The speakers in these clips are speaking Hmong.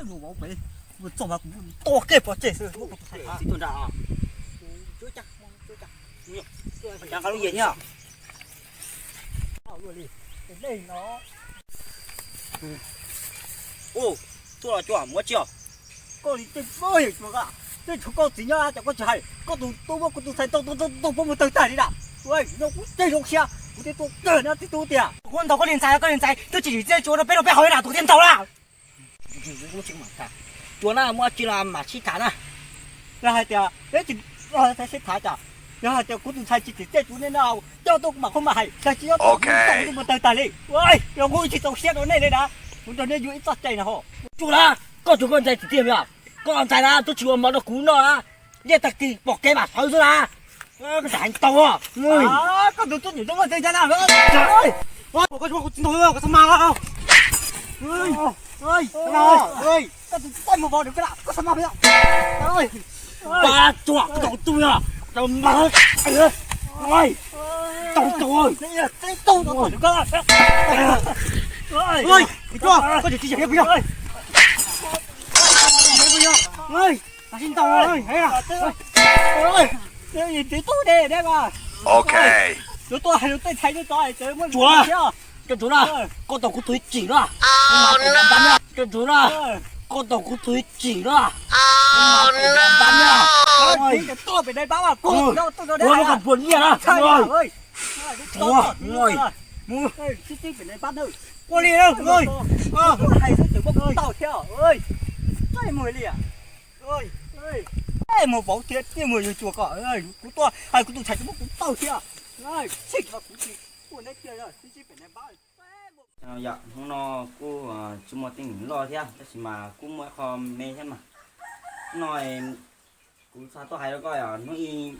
Mus vauv pem, mus txog mas kuv tua kiag pov tseg xwb. Txiv tuaj nram os. Cov nqa lub yias thiab. Ua, tuaj los cuag muab tsi os. Koj li tej poj yawm cuag, tej tshuav koj txiv nyob cas koj tsis hais, koj tus tub muab kuv tus ntxhais ntaus ntaus ntaus ntaus pov mus tawg tag li na. Ua, nyob kuv tej zoo siab kuv thiaj tuaj kawg no tib tug tiag. Kuv ntaus koj niag ntxhais, koj niag ntxhais twb tsis tsim txiaj tsuav rau peb rau peb haus ib nram tus thiaj ntaus na. Cuag na, muaj tsi los mam sib tham na. Yog hais tias peb tsis sib tham cas, yog hais tias kuv tus ntxhais tsis tsim txiaj tsuav nej no, coj tuaj kuv mam qhuab mam hais, tag tsis nyob tau kuv mus tawg tag li. Yog kuv tsis txaus siab rau nej li na, kuv nrog nej yuav ib txoj cai no ho. Tsuag na, koj tsuas koj ntxhais tsim txiaj yog koj ntxhais na, twb tsis ua mov rau kuv noj na, liaj tag kis pom kev mam sawv xwb na. Koj heev tau. Koj tus tub nyuam tub muaj txeeg cas na. Koj tsis muaj kuv tsis ntau, koj txhob mas. Koj tus tub mus vau được koj, koj txhob mas. Ba tsuag, koj tau tub na. Tau mas. Tau tau. Tau tau. Koj tsis tsis yog peb yog. Tsis ntau. Tsis tub de de mas. Ok. Yuav tuaj hais tej ntxhais tej tod, tsuag na, koj tsuag na, koj tau kuv tus ib tsim na. Koj tsuag na, koj tau kuv tus ib tsim na. Tuaj pem nais pab, tuaj rau npuas nyiaj na. Mus li, hais xwb tseem muab kuv tau thiab. Mus vauv thiab, mus yug cuag koj, kuv tuaj hais kuv tus ntxhais tseem muab kuv tau thiab. Tsis, kuv tsis tuaj neb kiag, sib sib pem nais pab. Yog hnub no kuj tsis muaj teeb meem loj thiab, tab sis mas kuj muaj ib qho me thiab mas. Hnub no kuv xav tuaj hais rau koj, hnub ib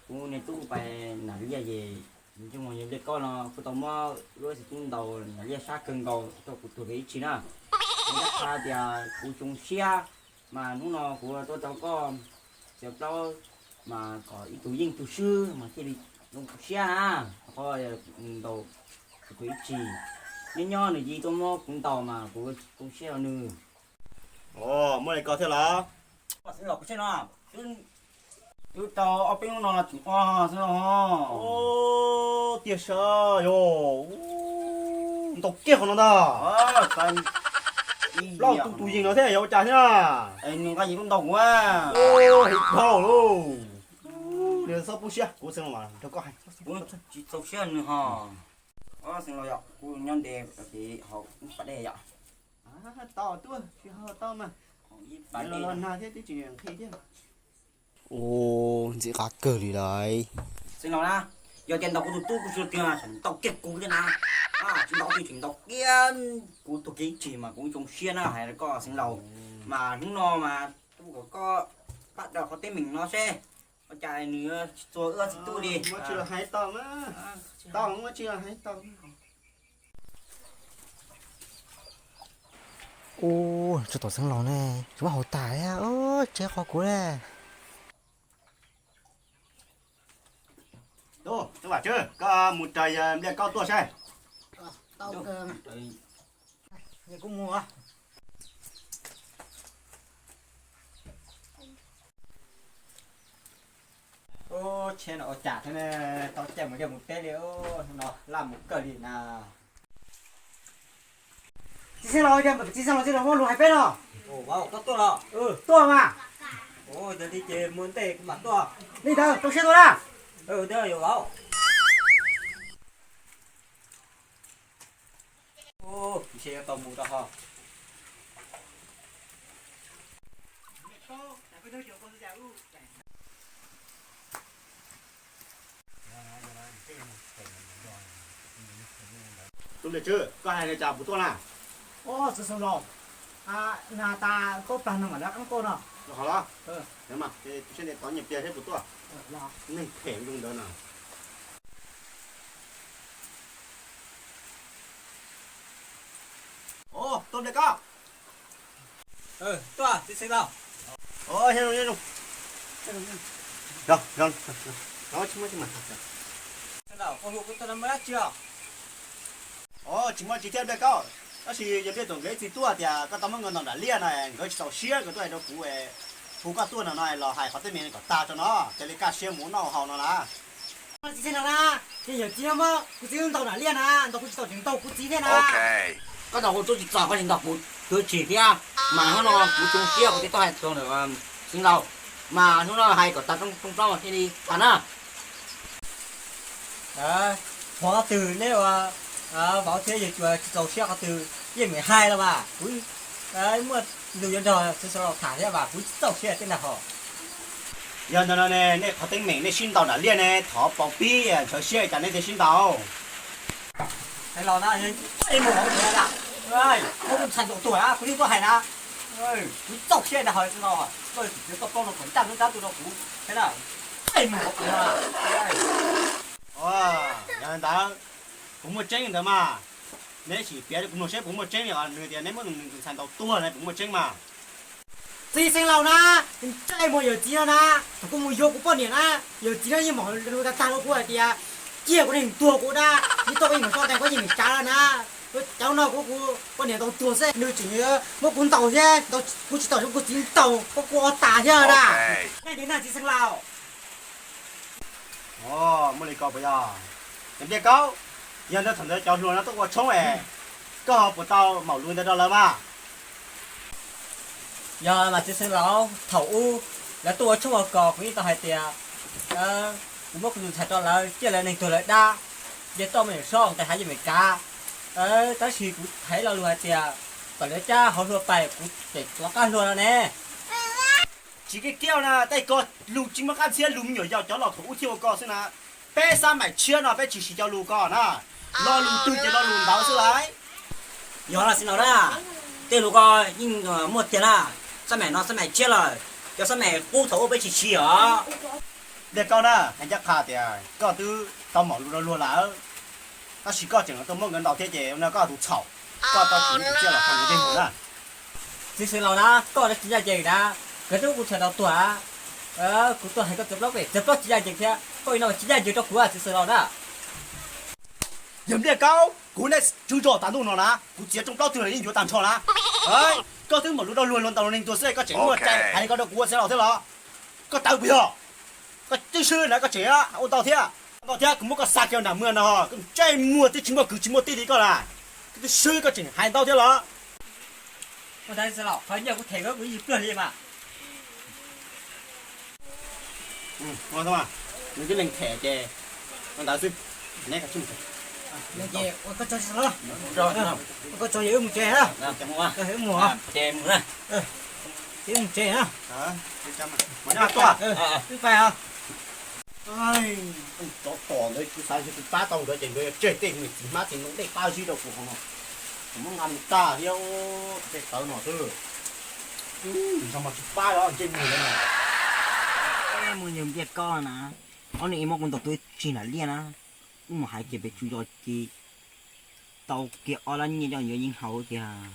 kuv niag tub pais nram liaj ces nws ntsej muag yuav nplej kaub no, kuv tau muab lub xim tub ntaus nram liaj sab kawg nkaus rau kuv tus ib tsim na. Kuv tab txhais tias kuv xyoo siab, mas hnub no kuv tuaj rau koj txiav plaub, mas kom ib tug yeej tug swb mas thiaj li zoo kuv siab na. Qhov ntaus kuv tus ib tsim, nyob nyob nws cia li tuaj muab kuv ntaus mas kuv zoo siab rau nws. Muaj li ko thiab los? Xeev Laus, kuv saib no, twb tau ob peb hnub no los tseem o xwb no. Tiag sas yog ntau kiag qhov no ntag. Plaub tus tus yeej no thiab yog ua cas thiab? Nws nqa yeej tuaj ntaus kuv. Heev dhau lauj. Nws txhob poob siab, kuv Xeev Laus mas nrog koj hais. Kuv tsis txaus siab nws ho. Xeev Laus yom, kuv nyob ntev ces ho pas dej yom. Tau tuaj, tsis ho tau mas. Los nag thiab twb tsis nqhis thiab. Ua ntxim qab kawg li lauj. Xeev Laus na, yog tias ntaus kuv tus tub kuv tsis tiag, tseem ntaus kiag kuv thiab na. Tsis ntaus twg tseem ntaus kiag kuv tus ib tsim mas kuv zoo siab na hais rau koj Xeev Laus. Mas hnub no mas kuv kom koj pab daws qhov teeb meem no seb ua cas nws tsis txuag wb txiv tub li. Muab tsis los hais tau na. Tau, muab tsis los hais tau. Ua, tsis tau Xeev Laus ne, tsis muab haus tas thiab, tseb qhov kuv ne. Tub, tub Vam Tswb, koj mus raws yawg Npliaj Kaub tuaj saib. Ub, tsheb no ua cas thiab ne, tau caij mus liaj mus teb li, no laj mus kawg li na. Txiv Xeev Laus, txiv Xeev Laus, txiv Xeev Laus muaj lus hais peb no. Vauv, koj tuaj los? Tuaj mas. Yog li ces mus ntej kuv mam tuaj. Li ntawd, rau siab tuaj na. Yog vauv. Ub, ntshe yuav tau mus rau ho. Tub Npliaj Tswb, koj hais li cas kuv tuaj na? Ub, txiv Xeev Laus, nag tas tub tag no mam li qab tuaj no. Los hov los. Mas tus siab ntev tod nyias pliag thiab kuv tuaj. Neeg phem zoo ntawd na. Ub, Tub Npliaj Kaub. Tuaj, txiv Xeev Laus. Tsis muaj tsis thiab Npliaj Kaub. Tab sis yog Npliaj Kaus nkawd ib txwm tuaj tias koj tau muab nkawd ntaus nram liaj no, nkawd tsis txaus siab, nkawd tuaj hais rau kuv, hu koj tuaj no no los hais qhov teeb meem kom tag tso no, cia li kaj siab mus noj haus no na. Txiv xeev laus na, ces yawm txiv no muab kuv txiv ntaus nram liaj na, ntaus kuv tsis txaus tseem ntaus kuv txiv thiab na. Koj ntaus kuv tub tsis txaus koj tsis ntaus kuv tus tsis thiab, mas hnub no kuv zoo siab kuv thiaj tuaj hais rau xeev laus, mas hnub no hais kom tas rooj plaub thiaj li tas na. Qhov twg neb ua vauv thiab yawg cuas tsis txaus siab qhov twg yeej meem hais los mas kuv muaj lus yuav nrog xeev laus tham thiab mas kuv tsis txaus siab tej ntag hos. Yog ntawd no ne, nej qhov teeb meem nej sib ntaus nram liaj ne thov paus pib ntshaw siab cas nej thiaj sib ntaus. Xeev laus na, mus ntxhais ntaus tuag na, kuv yeej tuaj hais na, kuv txaus siab ntag hos, koj tsis txhob paub no kom ncaj nruab nrab tuaj rau kuv thiab na, mus ntxhais ntaus tuag. Yog ntawd, kuv muaj tseeb ntawd mas, neb sim piav rau kuv mloog seb puas muaj tseeb li os, nws tias neb muab nws tus ntxhais ntaus tuag na puas muaj tseeb mas. Txiv xeev laus na, ntsej muag yawm txiv no na, thaum kuv mus yuav kuv poj niam na, yawm txiv no yeej mam lus tag tag rau kuv hais tias cia kuv neeg tuag kuv na, yeej tuaj kuv yeej mam soj ntee kuv yeej meem tsav no na. Cov no kuv kuv poj niam ntaus tuag xwb nws tseem muab kuv ntaus thiab, kuv tsis txaus siab kuv txiv ntaus kuv kuv ua tas thiab na. Txiv xeev laus. Muaj li ko puas yog? Yawm Npliaj Kaub, yog ntawd thaum ntawd cov hluas no tuaj ua tshoob es koj ho puas tau maum lus ntawd rau lawv mas? Yog mas txiv xeev laus, thaum ub lawv tuaj ua tshoob ua kos kuv yeej tau hais tias kuv muab kuv tus ntxhais rau lawv, cia lawv neeg tuag lawv dab, ces toj me nyuam sob nqis hav yeej meem kav. Tab sis kuv hais lo lus hais tias kom lawv cab hauv hlua pais kuv tseem rov qab hlua no ne. Tsis kiv kiab na, tej ko lus tsis muaj qab ntxhiab, lus me nyuam yaus cov laus thaum ub thiaj ua ko xwb na. Peb xab maim tshiab no peb tsis siv cov lus ko na. Lo lus twg ces lo lus ntawd xwb lauj. Yog los xeev laus na, tej lus ko yeej muaj tiag na. Xab maim no xab maim tshiab lawm, cov xab maim qub thaum ub peb tsis siv os. Npliaj Kaub na, hais ncaj qha tias koj twb tau maum lus rau luag lawm, tab sis koj tseem tuaj muab nkawd ntaus thiab ces no koj tus txhaum, koj tau tus tsiaj los tau nkawd tej mus na. Txiv xeev laus na, koj tsis ncaj ncees na, nkawd twb kuv txhais tau tuag, kuv tuaj hais koj txiav plaub pem txiav plaub tsis ncaj ncees thiab, koj no tsis ncaj ncees rau kuv txiv xeev laus na. Yawm Npliaj Kaub, kuv nej tswv zos tas ntuj no na, kuv txiav rooj plaub twg los yeej yuav tag nrho na. Koj twb maum lus rau luag, luag ntaus luag neeg tuag xwb koj tseem muaj cai hais li ko rau kuv ua txiv laus thiab los? Koj tawv puas yog? Koj twb swb na koj tseem ua ntau thiab. Ntau thiab kuv muab koj xa kiag nram mws no, koj ntsej muag twb tsis muaj kwv tsis muaj tij li koj lawm, koj twb swb koj tseem hais ntau thiab los? Qhov nyiaj kuv them koj kuv yeej pliag li mas. Nws twb lees them ces ua ntawd xwb. Neb mus tsev na. Ces mus na. Ces mus tsev na. Wb pais os. Tsov tom ntawd kuv xav tias kuv pab tau nkawd ces nkawd yuav tseg tej me txiv hmab txiv ntoo dej pab zib rau kuv hauv no. Kuv muab nqa mus tag thiab, tej tawv no xwb. Nws tsis pab los ntsej muag ntawd no. Mus yawg Npliaj Kaub na, ob niag muab kuv ntaus tuag tsis nram liaj na, wb mus hais kiag pem tsuj zos ces tau kiag ob lab nyiaj coj yuav yeeb haus tiag.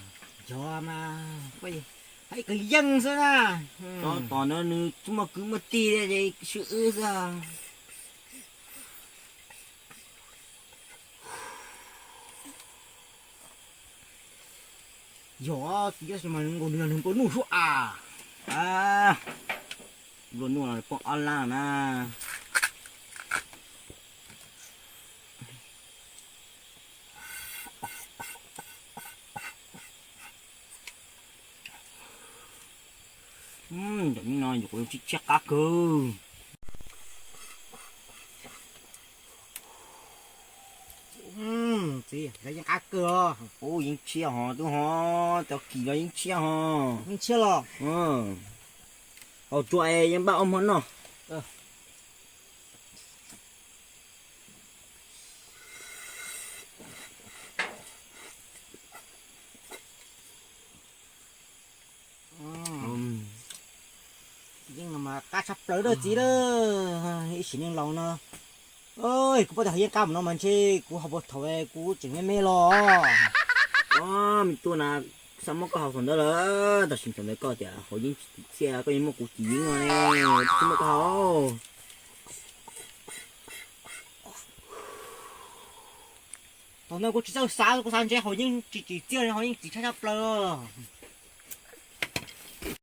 Yog mas, hais kwv yeej xwb na. Tsov tom no nws tsis muaj kwv muaj tij li, sib wb xwb. Yog, nkaus nws nplua nuj suab a. Nplua nuj los poob ob lab na. Cov no yuav kuv yeej tshiab qab kawg. Txiv, lawv yeej qab kawg os. Ub, yeej tshiab hos tub hos, cov kim los yeej tshiab hos. Yeej tshiab los? Haus tsuag es yeej npaj ob hmo noj. Yeej no mas qab tshaj plaws dab txiv lawm, ib sim neej laus no. Kuv paub tias haus yeeb qab mus no mas ntshe kuv haus puag thaum kuv tseem me me los. Me tub na, xav muab koj haus thaum ntawd lawm, tam sim thaum ntawd koj tias haus yeeb txhiaj koj yeej muab kuv cim yeeb no ne, tsis muab koj haus. Thaum ntawd kuv tsis txawj xav, kuv xav ntshe haus yeeb tsis tsim txiaj, haus yeeb txiv tshaj tshaj plaws os.